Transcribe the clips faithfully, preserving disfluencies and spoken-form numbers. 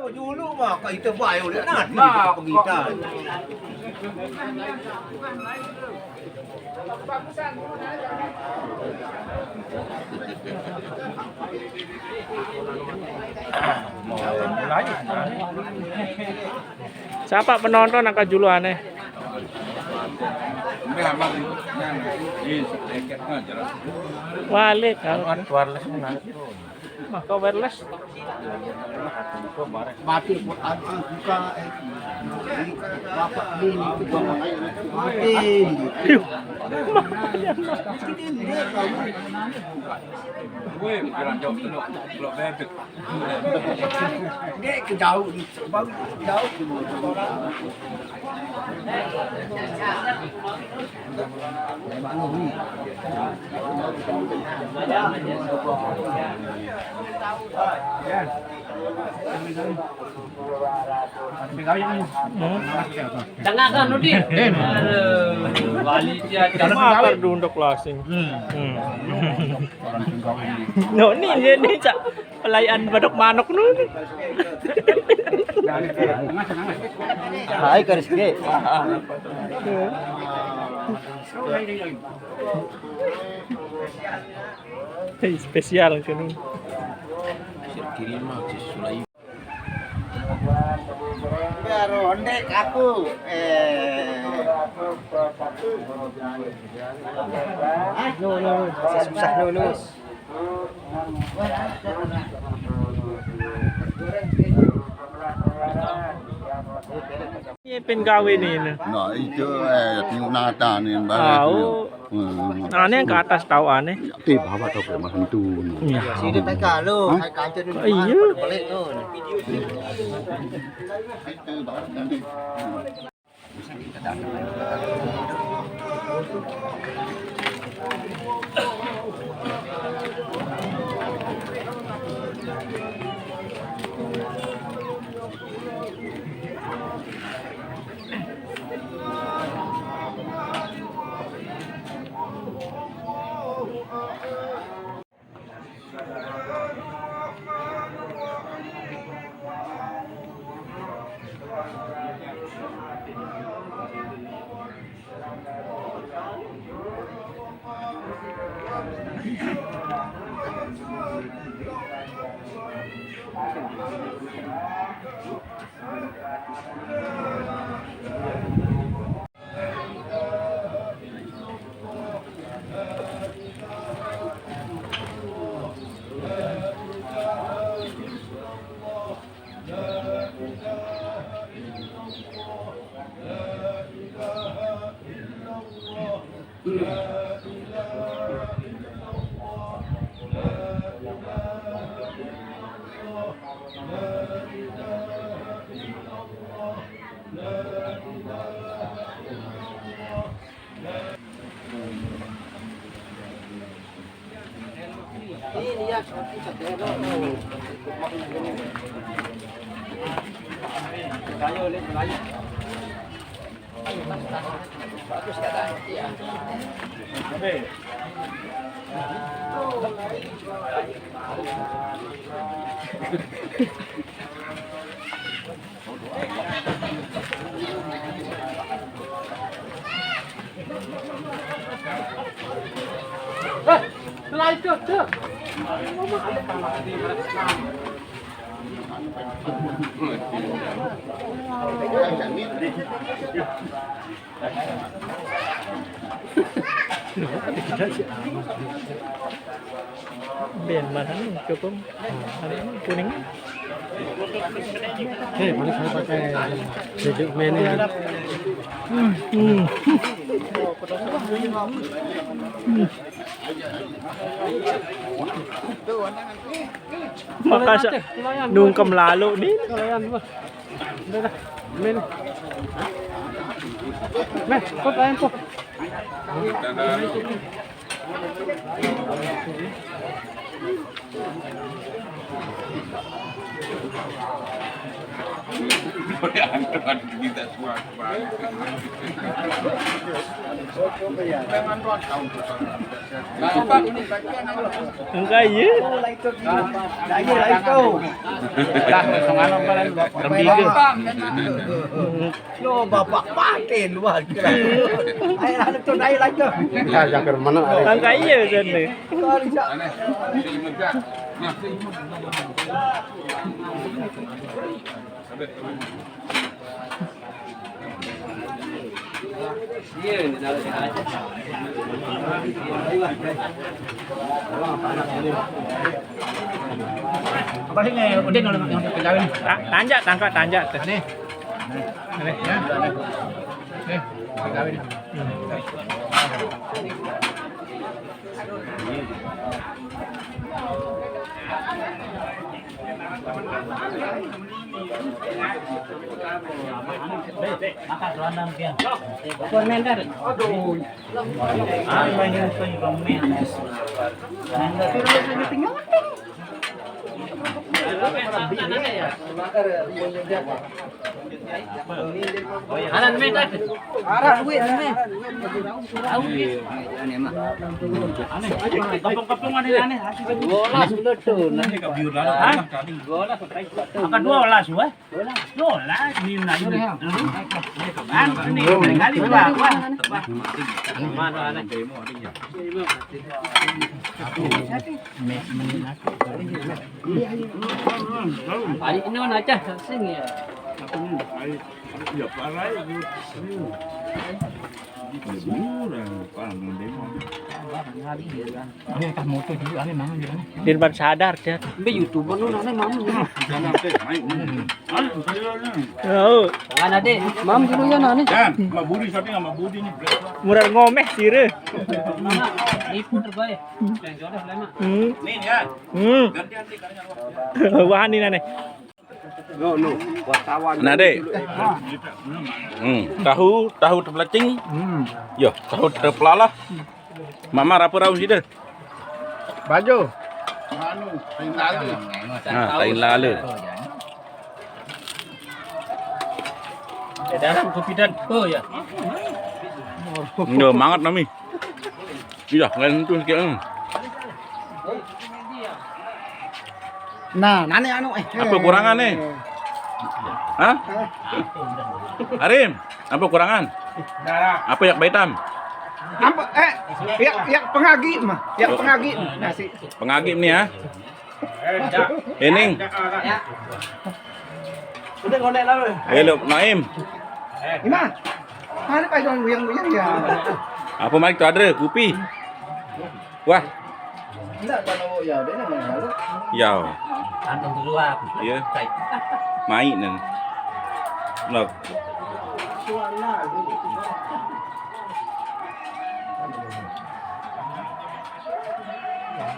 Dulu mah kita bae oleh nanti kita pengitan. Siapa penonton angkat julu aneh? Balik kalau wireless mana? Maka wireless. Mati, buka, eh, bapak ini, mati. Hiu. Gue bilang jauh dulu, belum bebek. Dia ke jauh, baru jauh. Tengah kan, Nudin? Aduh, wali dia. Makan dunduk lasing. Hmm. No, ni, ni, ni, cak. Pelayan badok manuk nu. Hai, ka rezeki. Hei, spesial kan. Kirim mah, Sulaiman. Biar ondek aku. Eh. No, no, no. Susah, no, no. Iya, pen gawe ni, nah. Nah, itu, eh, tengok nata ni, barang. Tahu. Hmm. Aneh ke atas tahu aneh. Ti bawa tahu ke mas tu. Ya. Sini tak kalau, hai kancil ni. Iya. Balik tu. Itu baru nanti. Ben, mana ni, cukup. Ada ni, kuning. Hei, boleh saya pakai duduk main ni. Hmm, hmm. Hmm. Makasa nungkem lalu ni. Kalian, wah. Udah dah. Main. Meh, kau lain tu. Enggak, iya. Lah, iya, lah, itu. Lah, songano paling rembige. Yo, bapak pakai luar kira. Ayo, lah, itu naik lagi. Enggak, iya, jane. Apa sih nih, Udin, kalau yang kawin? Ta-, tanjak, tangkap tanjak tuh. Nih. Nih, ya. Nih, kawin. Anan me tak? Arah duit me. Tahu duit. Aneh. Kampung-kampung aneh-aneh. Bolas betul. Hah? Bolas. Angka dua belas, weh. Bolas ni nak. Kan ni kali dua, wah. Mana aneh? Ari ini mana aja sing ya. Ya, parai. Ini tah moto juga, aneh, mana juga, aneh. Dia baru sadar, dia. Be YouTuber nu, aneh, mana juga. Oh. Mana, Dek? Mam dulu ya, aneh. Jan, sama Budi, siapa sama Budi nih, Bre? Murah ngomeh, sire. Mana? Ibu terbaik. Yang jodoh, Lema. Hmm. Nih, ya. Hmm. Gantian, Dek, kalian. Wah, ini, aneh. No, no, wartawan. Nah, Dek. Hmm, tahu, tahu terpelacing. Hmm. Yo, tahu terpelalah. Mama apa raus itu? Baju. Anu, tain lale. Nah, tain lale. Edaran kopi dan, oh ya. Nggak mangat nami. Iya, lain itu sikit. Nah, nane anu, eh. Apa kurangan nih? Hah? Arim, apa kurangan? Apa yak baitam? Apa, eh, yak, yak pengagi mah, yak pengagi nasi. Pengagi nih ya. Ini. Udah ngonek lah, weh. Halo, Naim. Ima. Mana Pak Iwan yang yang ya? Apa Malik tuh ada kopi? Wah. Enggak, kalau ya, dia namanya halo. Ya. Antum dulu, ah. Iya. Baik. Mai nang. Nok.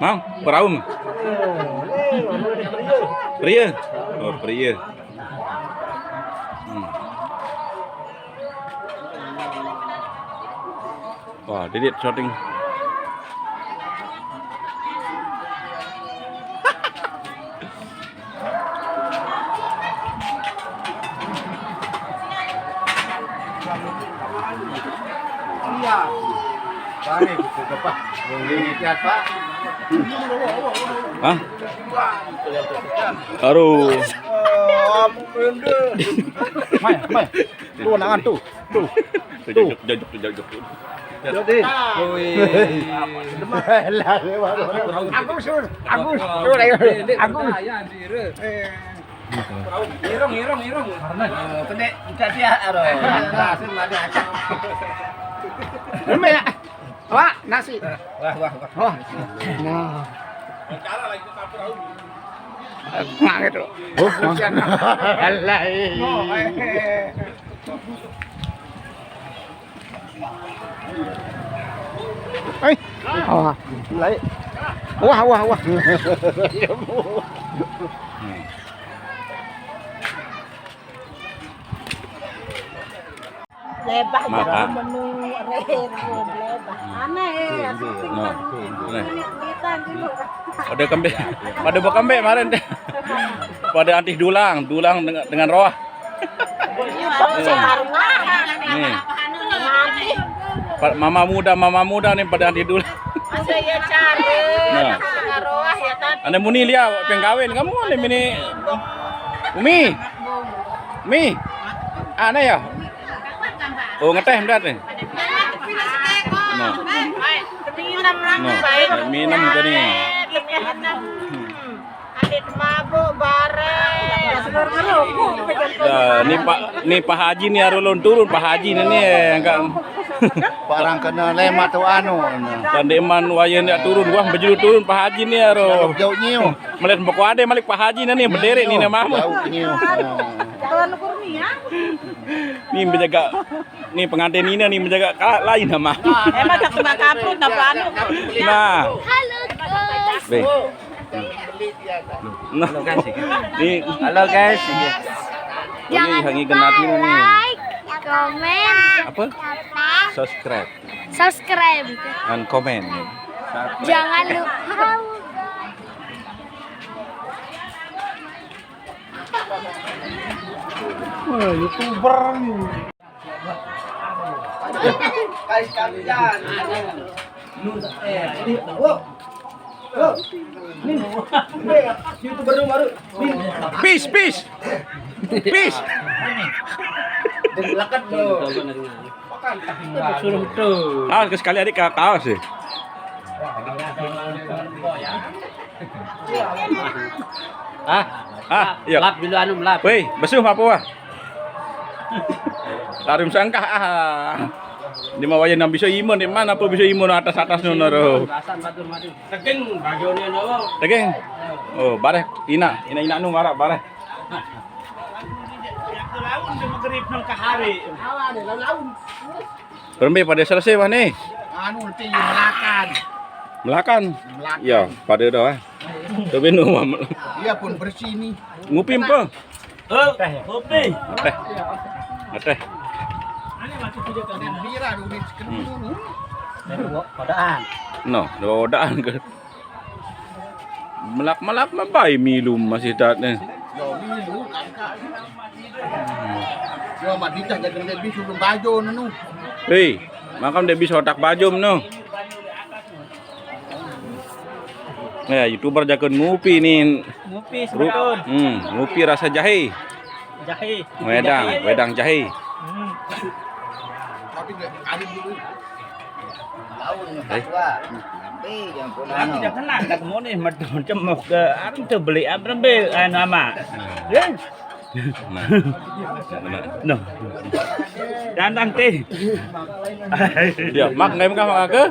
Mang, peraum. Pria. Oh, pria. Hmm. Wah, dia shooting. Iya. Hah? Aduh. Mai, mai. Tuh, nangan tuh. Tuh. Tuh, jajak, jajak, jajak, jajak. Jadi. Wih. Agus, Agus. Agus. Irung, irung, irung. Pendek, kita dia, aduh. Berhasil mati acak. Lembek ya? Wah, nasi. Wah, wah, wah. Wah. Nah. Nah, gitu. Oh, alah. Ai. Wah. Lai. Wah, wah, wah. Lebah. Maka. Jauh menu rare, lebah. Aneh ya, syuting. Nah, aneh. Kita dulu. Pada kembe, pada bawa kembe kemarin deh. Pada antih dulang, dulang dengan, dengan roah. Nih. Pa-, mama muda, mama muda nih pada antih dulang. Masa ya cari. Nah. Dengan roah ya tadi. Ane muni lia pengkawin kamu ane mini. Umi. Mi. Ane ya. Oh, ngeteh mendat nih. Nah. Nah, minum tadi. Adit mabuk bareng. Nah, ni Pak, ni Pak Haji ni arulun turun Pak Haji ni, ni enggak. Barang kena lemat tu anu. Tande man wayan dia turun, wah bejulu turun Pak Haji ni aro. Jauh nyiu. Melihat boko ade malik Pak Haji ni, ni berdiri ni nama. Jauh nyiu. Nah. Ni menjaga, ni pengantin ini ni menjaga ka-, lain nama. Emang tak kena kaprut apa anu? Nah. Halo guys. Be. Nah. Halo guys. Ni. Halo guys. Jangan lupa like, komen. Apa? Subscribe. Subscribe. And comment. Jangan lupa. Wah, YouTuber nih. Guys, kalian. Ini, oh. Oh. Ini. Ini, YouTuber lu baru. Ini. Peace, peace. Peace. Lekat lo. Suruh tuh. Awas ke sekali adik ka-, kaos sih. Ah, ah, iya. Lap dulu anu melap. Woi, besuh apa wah? Tarim sangkah ah. Di mawaya nang bisa imun, di mana apa bisa imun atas-atas nono ro. Teging bagone nono. Teging. Oh, bareh ina, ina-ina nu marah bareh. Laun di magrib nang kahari. Berembe pada selesai wah ni. Anu nanti melakan. Melakan. Melakan. Ya, pada dah. Tapi nu. Iya pun bersih ni. Ngupi apa? Oh, kopi. Teh. Teh. Bira dulu ni. Padaan. No, dua padaan ke. Melak-melak mah bae milu masih dat ni. Yo milu kangka. Yo madita jaga lebih sebelum bajo nenu. Hei, makam dia bisa otak bajum no. Ya, YouTuber jaga ngupi ni. Ngupi sebetulnya. Hmm, ngupi rasa jahe. Jahe. Wedang, wedang jahe. Hmm. Tapi ada dulu. Laun yang kedua. Tapi yang pun anu. Tidak kena, tak mau ni macam ke anu tu beli apa be anu ama. Ya. Nah. Nah. No. Dandang teh. Ya, mak ngai mak ke?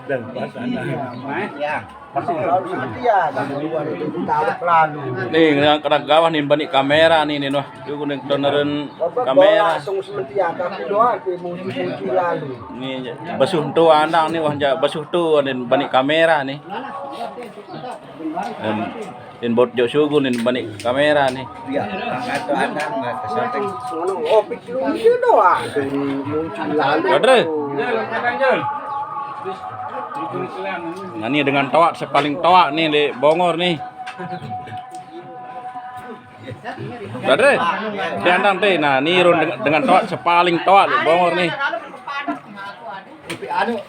Dan pasana. Ya. Nih, kena, kena gawah nih bani kamera nih, nih noh. Itu kuning toneran kamera. Langsung sementia, tapi doa ke muncul-muncul lalu. Nih, basuh tu anak nih, wah, ja-, basuh tu nih bani kamera nih. Dan, dan bot jok sugu nih bani kamera nih. Iya, angkat tu anak, angkat ke samping. Ngono, opik lu itu doang. Muncul lalu. Badre. Nah, ni dengan toak sepaling toak ni, Lek Bongor ni. Badre. Diandang teh. Nah, ni run dengan, dengan toak sepaling toak, Lek Bongor ni.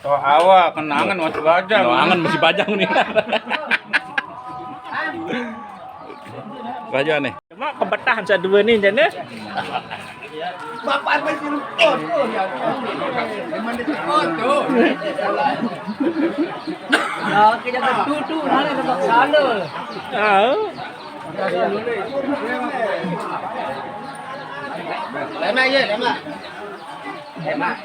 Toak awak kenangan masih bajang. Kenangan masih bajang ni. Bajang ni. Cuma kebetahan sadua ni, jan, eh. Bapak masih lupa tu. Memang dia lupa tu. Nah, kita dah tutu, nah, dah tak salah. Ah. Lemak je, lemak. Lemak.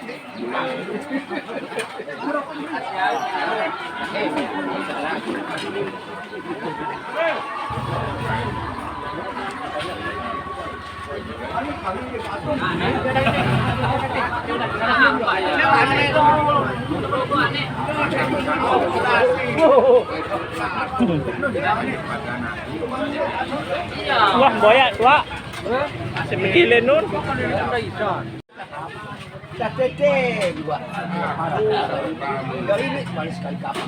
Wah, boyak, Wak. Masih mikirin nun. Tete juga. Aduh, dari ini sekali-sekali kapan.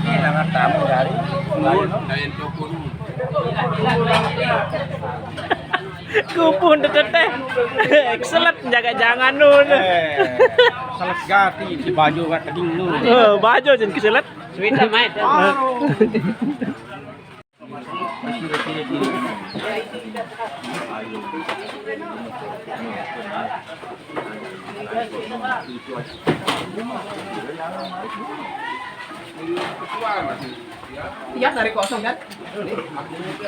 Ini langan tamu dari Kupun teteh. Keselet jaga jangan nun. Eh, selet gati di baju kat tebing nun. Eh, baju jen keselet. Suwita mai. Iya, dari kosong kan?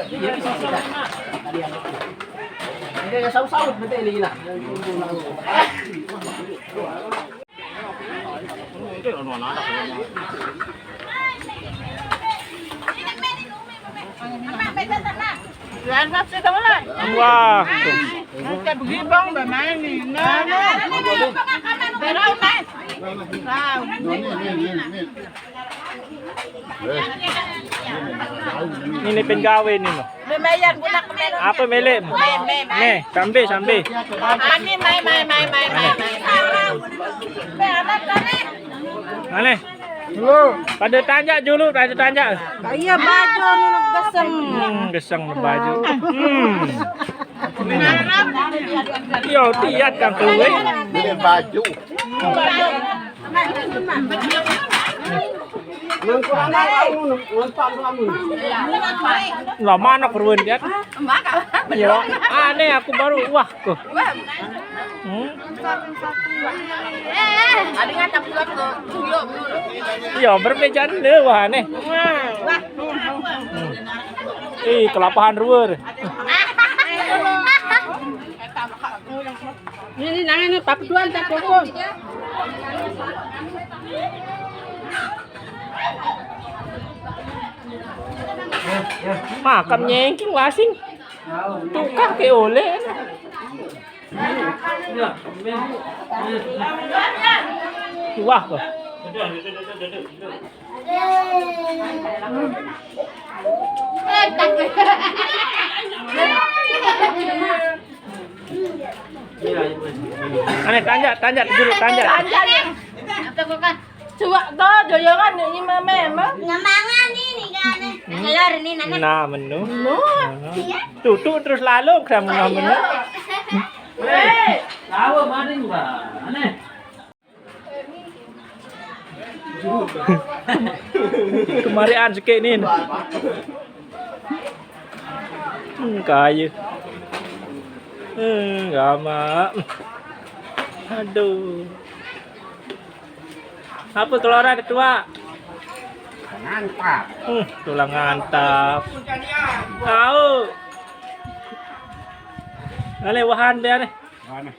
Iya, bisa, bisa. Ini ada saut-saut, berarti ini gila. Wah. Kayak begini, Bang, udah main nih. Nah, nah. Ini penggawe ini, no. Lumayan, budak kemarin. Apa melek? Mai, mai, mai. Nih, sambil, sambil. Ani, mai, mai, mai, mai, mai, mai. Mai, anak kami. Mana? Pada tanjak dulu, pada tanjak. Iya, baju nunuk geseng. Hmm, geseng baju. Hmm. Yo, tiat kang keluwe. Beli baju. Lah mana keruwen, tiat? Yo, aneh aku baru wah kok. Hmm. Iya, berbeda deh wah aneh. Hmm. Ih, kelapahan ruwer. Ini, ini, nah, ini, papuduan, tak pokok. Makam nyengking lasing. Tukah ke oleh. Wah, kok. Aneh, tanjak, tanjak, dulu, tanjak. Tanjak nih. Coba tuh, joyokan nih, ini mama, emang. Ngemangan nih, nih, kan. Keluar nih, Nana. Nah, menu. Menu. Nah. Tutu terus lalu, kamu menu. Hei, tahu, maning, Mbak. Aneh. Kemarian sikit ni. Hmm, kaya. Hmm, gamak. Aduh. Apa keluaran ketua? Ngantap. Hmm, tulang ngantap. Tahu. Ngale wahan dia ni. Mana?